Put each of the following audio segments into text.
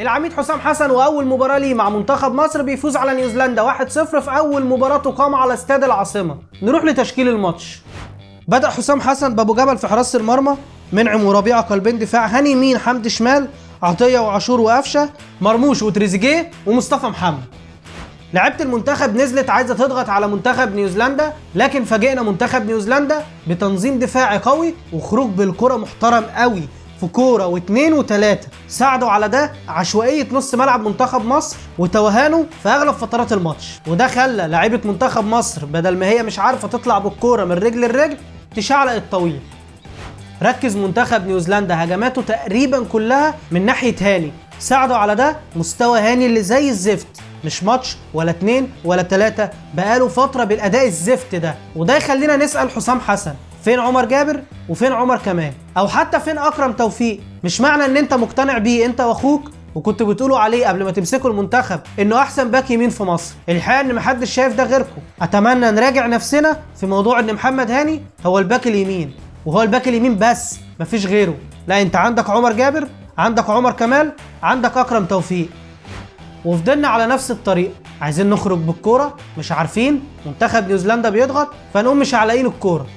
العميد حسام حسن واول مباراة ليه مع منتخب مصر بيفوز على نيوزيلندا 1-0 في اول مباراة تقام على استاد العاصمة. نروح لتشكيل الماتش. بدأ حسام حسن بابو جبل في حراسة المرمى، منعم وربيعة قلبين دفاع، هاني يمين، حمدي شمال، عطية وعاشور وقفشه، مرموش وتريزيجيه ومصطفى محمد. لعيبة المنتخب نزلت عايزه تضغط على منتخب نيوزيلندا، لكن فاجئنا منتخب نيوزيلندا بتنظيم دفاعي قوي وخروج بالكرة محترم قوي في كورة واثنين وثلاثة. ساعدوا على ده عشوائية نص ملعب منتخب مصر وتوهانه في اغلب فترات الماتش، وده خلى لعيبة منتخب مصر بدل ما هي مش عارفه تطلع بالكورة من رجل لرجل تشعلق الطويل. ركز منتخب نيوزيلندا هجماته تقريبا كلها من ناحية هاني، ساعدوا على ده مستوى هاني اللي زي الزفت، مش ماتش ولا اتنين ولا تلاتة، بقاله فترة بالأداء الزفت ده. وده يخلينا نسأل حسام حسن فين عمر جابر وفين عمر كمال، أو حتى فين أكرم توفيق. مش معنى إن أنت مقتنع بيه أنت وأخوك وكنت بتقولوا عليه قبل ما تمسكوا المنتخب إنه أحسن باك يمين في مصر، الحقيقة إن محدش شايف ده غيركم. أتمنى نراجع نفسنا في موضوع إن محمد هاني هو الباك اليمين، وهو الباك اليمين بس مفيش غيره. لا، أنت عندك عمر جابر، عندك عمر كمال، عندك أكرم توفيق. وفضلنا على نفس الطريق، عايزين نخرج بالكورة مش عارفين، منتخب نيوزيلندا بيضغط فنقوم مش علاقين الكورة،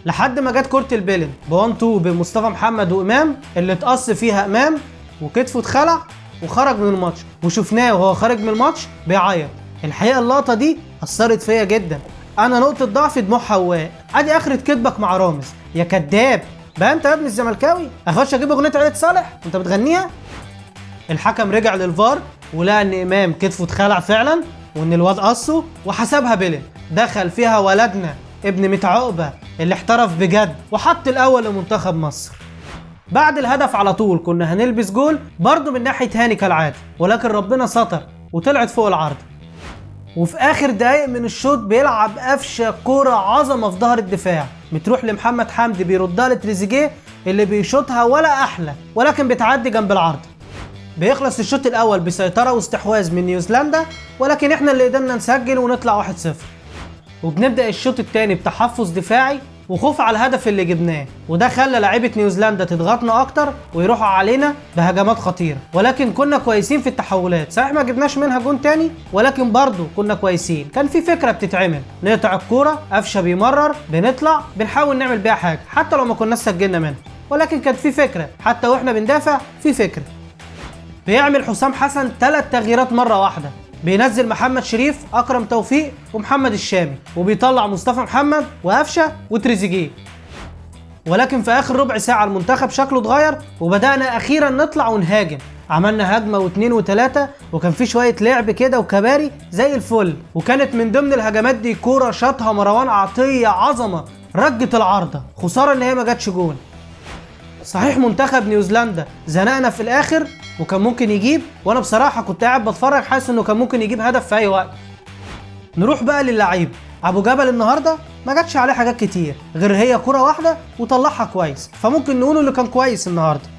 لحد ما جت كره البلن ب1 2 بمصطفى محمد وامام، اللي اتقص فيها امام وكتفه اتخلع وخرج من الماتش، وشفناه وهو خارج من الماتش بيعيط. الحقيقة اللقطة دي اثرت فيا جدا، انا نقطة ضعفي دموع حواء. ادي اخره كدبك مع رامز يا كداب بقى انت يا ابن الزملكاوي. اخش اجيب اغنية عيله صالح انت بتغنيها. الحكم رجع للفار ولقى ان امام كتفه اتخلع فعلا وان الواد قصة وحسبها بلن. دخل فيها ولدنا ابن ميت عقبه اللي احترف بجد وحط الاول لمنتخب مصر. بعد الهدف على طول كنا هنلبس جول برضه من ناحية هاني كالعادة، ولكن ربنا ستر وطلعت فوق العارضة. وفي اخر دقايق من الشوط بيلعب قفشه كورة عظمه في ظهر الدفاع، بتروح لمحمد حمدي بيردها لتريزيجيه اللي بيشوطها ولا احلى، ولكن بتعدي جنب العارضة. بيخلص الشوط الاول بسيطرة واستحواذ من نيوزيلندا، ولكن احنا اللي قدرنا نسجل ونطلع 1-0. وبنبدا الشوط الثاني بتحفظ دفاعي وخوف على الهدف اللي جبناه، وده خلى لعيبة نيوزيلندا تضغطنا اكتر ويروحوا علينا بهجمات خطيرة، ولكن كنا كويسين في التحولات. صحيح ما جبناش منها جون تاني، ولكن برضه كنا كويسين. كان في فكرة بتتعمل، نقطع الكورة، قفشه بيمرر، بنطلع بنحاول نعمل بيها حاجة حتى لو ما كناش سجلنا منها، ولكن كانت في فكرة حتى واحنا بندافع في فكرة. بيعمل حسام حسن 3 تغييرات مرة واحدة، بينزل محمد شريف، اكرم توفيق ومحمد الشامي، وبيطلع مصطفى محمد وقفشه وتريزيجيه. ولكن في اخر ربع ساعة المنتخب شكله اتغير، وبدانا اخيرا نطلع ونهاجم. عملنا هجمة واثنين وثلاثة، وكان في شوية لعب كده وكباري زي الفل، وكانت من ضمن الهجمات دي كورة شاطها مروان عطية عظمه رجت العارضة، خسارة ان هي ما جاتش جون. صحيح منتخب نيوزيلندا زنقنا في الاخر وكان ممكن يجيب، وانا بصراحة كنت قاعد بتفرج حاسس انه كان ممكن يجيب هدف في اي وقت. نروح بقى للعيب ابو جبل. النهارده ما جاتش عليه حاجات كتير غير هي كرة واحدة وطلعها كويس، فممكن نقوله اللي كان كويس النهارده.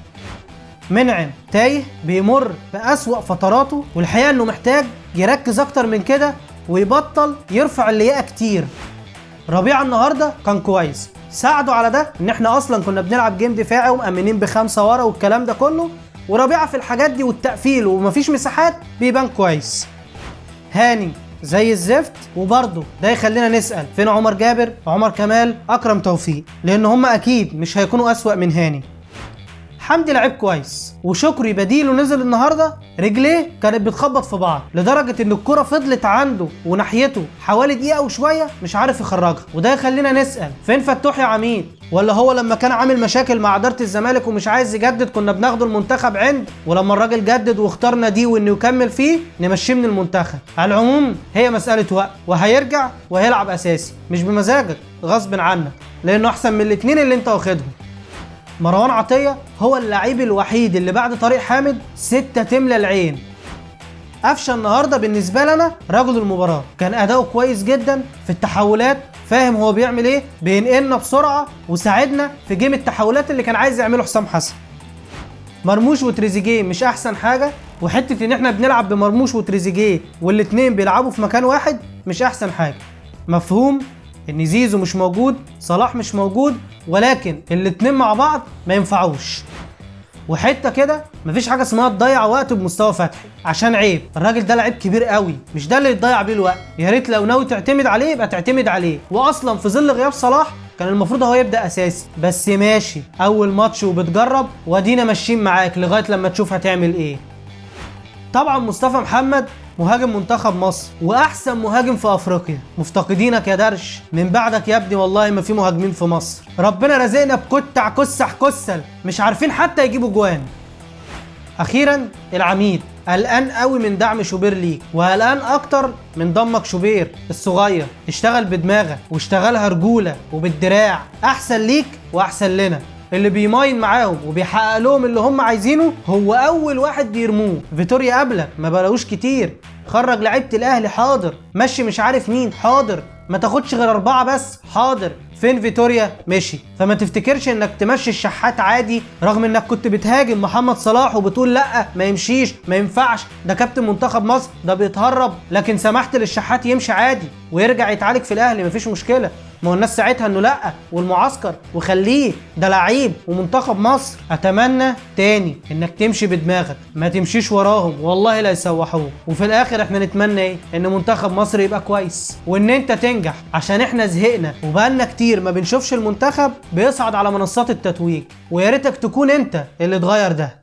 منعم تايه بيمر بأسوأ فتراته، والحقيقة انه محتاج يركز اكتر من كده ويبطل يرفع اللياقة كتير. ربيعة النهارده كان كويس، ساعدوا على ده ان احنا اصلا كنا بنلعب جيم دفاعي ومأمنين ب5 ورا والكلام ده كله، وربيعة في الحاجات دي والتقفيل ومفيش مساحات بيبان كويس. هاني زي الزفت، وبرضه ده يخلينا نسأل فين عمر جابر، عمر كمال، اكرم توفيق، لان هم اكيد مش هيكونوا اسوأ من هاني. حمدي لعيب كويس، وشكري بديله نزل النهارده رجليه كانت بتخبط في بعض لدرجة ان الكره فضلت عنده وناحيته حوالي دقيقة وشوية مش عارف يخرجها، وده يخلينا نسال فين فتوح يا عميد؟ ولا هو لما كان عامل مشاكل مع ادارة الزمالك ومش عايز يجدد كنا بناخده المنتخب عند، ولما الراجل جدد واختارنا دي وانه يكمل فيه نمشيه من المنتخب. على العموم هي مسالة وقت، وهيرجع وهيلعب اساسي مش بمزاجك غصب عنك، لانه احسن من الاثنين اللي انت واخدهم. مروان عطية هو اللعيب الوحيد اللي بعد طارق حامد 6 تملى العين. قفشه النهارده بالنسبة لنا رجل المباراة، كان اداؤه كويس جدا في التحولات، فاهم هو بيعمل ايه، بينقلنا بسرعة وساعدنا في game التحولات اللي كان عايز يعمله حسام حسن. مرموش وتريزيجيه مش احسن حاجة، وحتة ان احنا بنلعب بمرموش وتريزيجيه والاتنين بيلعبوا في مكان واحد مش احسن حاجة. مفهوم ان زيزو مش موجود، صلاح مش موجود، ولكن الاتنين مع بعض ما ينفعوش. وحتة كده مفيش حاجة اسمها تضيع وقت بمستوى فتحي، عشان عيب، الراجل ده لعيب كبير قوي، مش ده اللي يتضيع بيه الوقت. يا ريت لو ناوي تعتمد عليه يبقى تعتمد عليه، واصلا في ظل غياب صلاح كان المفروض هو يبدا اساسي، بس ماشي اول ماتش وبتجرب وادينا ماشيين معاك لغاية لما تشوف هتعمل ايه. طبعا مصطفى محمد مهاجم منتخب مصر واحسن مهاجم في افريقيا، مفتقدينك يا درش، من بعدك يا ابني والله ما في مهاجمين في مصر، ربنا رزقنا بكتع كسح كسل مش عارفين حتى يجيبوا جوان. اخيرا العميد قلقان قوي من دعم شوبير ليك، وقلقان اكتر من ضمك شوبير الصغير. اشتغل بدماغك واشتغلها رجوله وبالدراع، احسن ليك واحسن لنا. اللي بيماين معاهم وبيحقق لهم اللي هم عايزينه هو اول واحد بيرموه. فيتوريا قبلك ما بلاقوش كتير، خرج لعيبة الاهلي حاضر، مشي مش عارف مين حاضر، ما تاخدش غير 4 بس حاضر، فين فيتوريا؟ مشي. فما تفتكرش انك تمشي الشحات عادي، رغم انك كنت بتهاجم محمد صلاح وبتقول لا ما يمشيش ما ينفعش ده كابتن منتخب مصر ده بيتهرب، لكن سمحت للشحات يمشي عادي ويرجع يتعالج في الاهلي مفيش مشكلة. ما هو الناس ساعتها انه لا والمعسكر وخليه ده لعيب ومنتخب مصر. اتمنى تاني انك تمشي بدماغك ما تمشيش وراهم، والله لا يسوحوك. وفي الاخر احنا نتمنى ايه؟ ان منتخب مصر يبقى كويس وان انت تنجح، عشان احنا زهقنا وبقالنا كتير ما بنشوفش المنتخب بيصعد على منصات التتويج، ويا ريتك تكون انت اللي تغير ده.